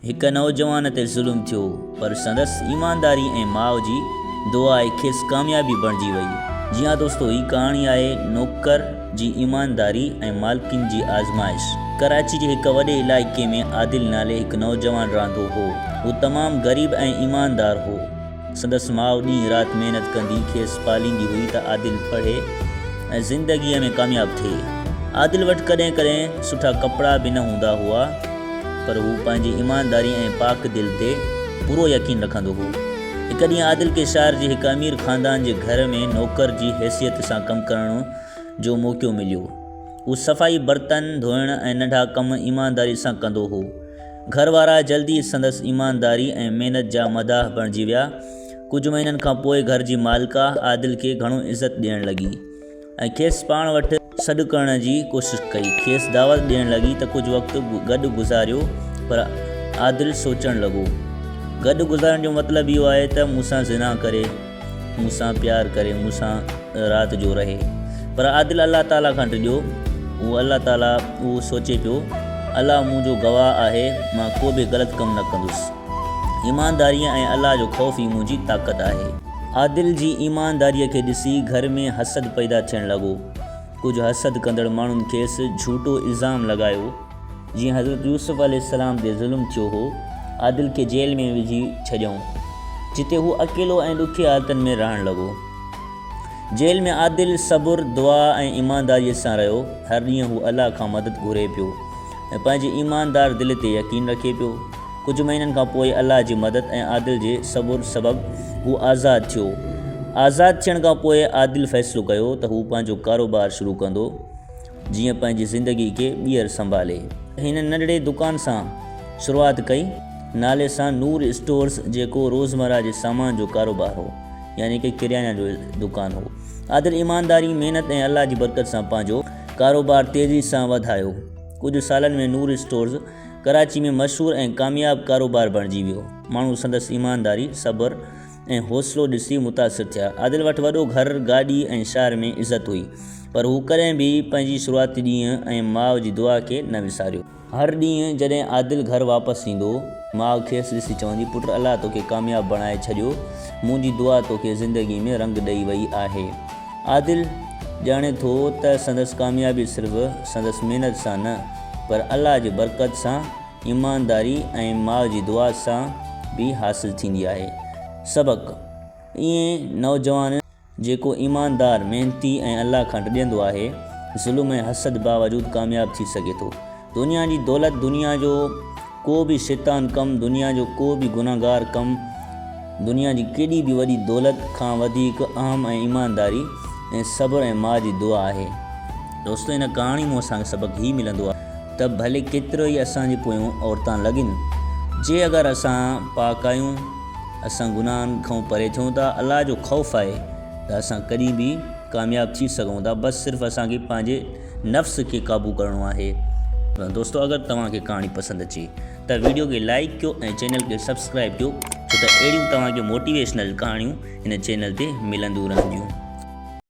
هڪ نوجوان تي ظلم ٿيو پر سندس ايمانداري ۽ ماء جي دعا ئي کيس ڪاميابي بڻجي وئي. جي ها دوستو هي ڪهاڻي آهي نوڪر جي ايمانداري ۽ مالڪين جي آزمائش. ڪراچي جي هڪ وڏي علائقي ۾ عادل نالي هڪ نوجوان رهندو هو. هو تمام غريب ۽ ايماندار هو. سندس ماء ڏينهن رات محنت ڪندي کيس پاليندي هئي ته عادل پڙهي ۽ زندگيء ۾ ڪامياب ٿئي. عادل وٽ ڪڏهن ڪڏهن سٺا ڪپڙا به نه هوندا هئا پر هو پنهنجي ايمانداري ۽ پاڪ دل تي پورو يقين رکندو هو. هڪ ڏينهن عادل کي شهر جي هڪ امير خاندان جي گهر ۾ نوڪر جي حيثيت سان ڪم ڪرڻ جو موقعو مليو. هو صفائي، برتن ڌوئڻ ۽ ننڍا ڪم ايمانداري سان ڪندو هو. گهر وارا جلد ئي سندس ايمانداري ۽ محنت جا مداح بڻجي ويا. ڪجهه مهينن کان پوء گهر جي مالڪا عادل کي گهڻو عزت ڏيڻ لڳي ۽ کيس پاڻ وٽ سڏ ڪرڻ جي ڪوشش ڪئي. کيس دعوت ڏيڻ لڳي ته ڪجهه وقت گڏ گذاريو پر عادل سوچڻ لڳو. گڏ گذارڻ جو مطلب اهو آهي ته مون سان زنا ڪري. مون سان پيار ڪري مون سان رات جو رهي. پر عادل الله تعاليٰ کان ڊڄيو. هو الله تعاليٰ اهو سوچي پيو، الله مون جو گواهه آهي، مان ڪو به غلط ڪم نه ڪندس. ايمانداريء ۽ الله جو خوف ئي منهنجي طاقت آهي. عادل جي ايمانداريء کي ڏسي گهر ۾ حسد پيدا ٿيڻ لڳو. ڪجهه حسد ڪندڙ ماڻهن کيس جهوٽو الزام لڳايو. جيئن حضرت يوسف عليه السلام تي ظلم ٿيو هو، عادل کي جيل ۾ وجهي ڇڏيائون، جتي هو اڪيلو ۽ ڏکي حالتن ۾ رهڻ لڳو. جيل ۾ عادل صبر، دعا ۽ ايمانداريء سان رهيو. هر ڏينهن هو الله کان مدد گهري پيو ۽ پنهنجي ايماندار دل تي يقين رکي پيو. ڪجهه مهينن کان پوء الله جي مدد ۽ عادل جي صبر سبب هو آزاد ٿيو. آزاد ٿيڻ کان پوء عادل فيصلو ڪيو ته هو پنهنجو ڪاروبار شروع ڪندو. جيئن پنهنجي زندگي کي ٻيهر سنڀالي. هن ننڍڙي دڪان سان شروعات ڪئي، نالي سان نور اسٽورز جيڪو روزمره جي سامان جو ڪاروبار هو، يعني ڪه ڪريانه جو دڪان هو. عادل ايمانداري، محنت ۽ الله جي برڪت سان پنهنجو ڪاروبار تيزي سان وڌايو. ڪجهه سالن ۾ نور اسٽورز ڪراچي ۾ مشهور ۽ ڪامياب ڪاروبار بڻجي ويو. ماڻهو سندس ايمانداري، صبر ۽ حوصلو ڏسي متاثر ٿيا. عادل وٽ وڏو گهر، گاڏي ۽ شهر ۾ عزت هئي، پر هو ڪڏهن به پنهنجي شروعاتي ڏينهن ۽ ماء جي دعا کي نه وساريو. هر ڏينهن جڏهن عادل گهر واپس ايندو، ماء کيس ڏسي چوندي، پٽ الله توکي ڪامياب بڻائي ڇڏيو، منهنجي دعا توکي زندگي ۾ رنگ ڏئي وئي آهي. عادل ڄاڻي ٿو ته سندس ڪاميابي صرف سندس محنت سان نه، پر الله جي برڪت سان ايمانداري ۽ ماء جي دعا سان به حاصل ٿيندي آهي. سبق، ائين نوجوان جيڪو ايماندار، محنتي ۽ الله کان ڊڄندو آهي، ظلم ۽ حسد باوجود ڪامياب ٿي سگهي ٿو. دنيا جي دولت، دنيا جو ڪو به شيطان ڪم، دنيا جو ڪو به گنهگار ڪم، دنيا جي ڪيڏي به وڏي دولت کان وڌيڪ اهم ۽ ايمانداري ۽ صبر ۽ ماء جي دعا آهي. دوستو هن ڪهاڻي مون اسان کي سبق هي ملندو آهي. ته ڀلي ڪيترو ئي اسان جي پويون عورتان لڳن، جي اگر اسان پاڪ آهيون، اسان گناهن کان پري ٿيون ٿا، الله جو خوف آهي ته اسان ڪڏهن به ڪامياب ٿي سگهون ٿا، بس صرف اسان کي پنهنجي نفس کي قابو ڪرڻو آهي. دوستو اگر توهان کي ڪهاڻي پسند اچي ته ويڊيو کي لائيڪ ڪيو ۽ چينل کي سبسڪرائيب ڪيو ڇو ته اهڙيون توهان کي موٽيويشنل ڪهاڻيون هن چينل تي ملنديون رهنديون.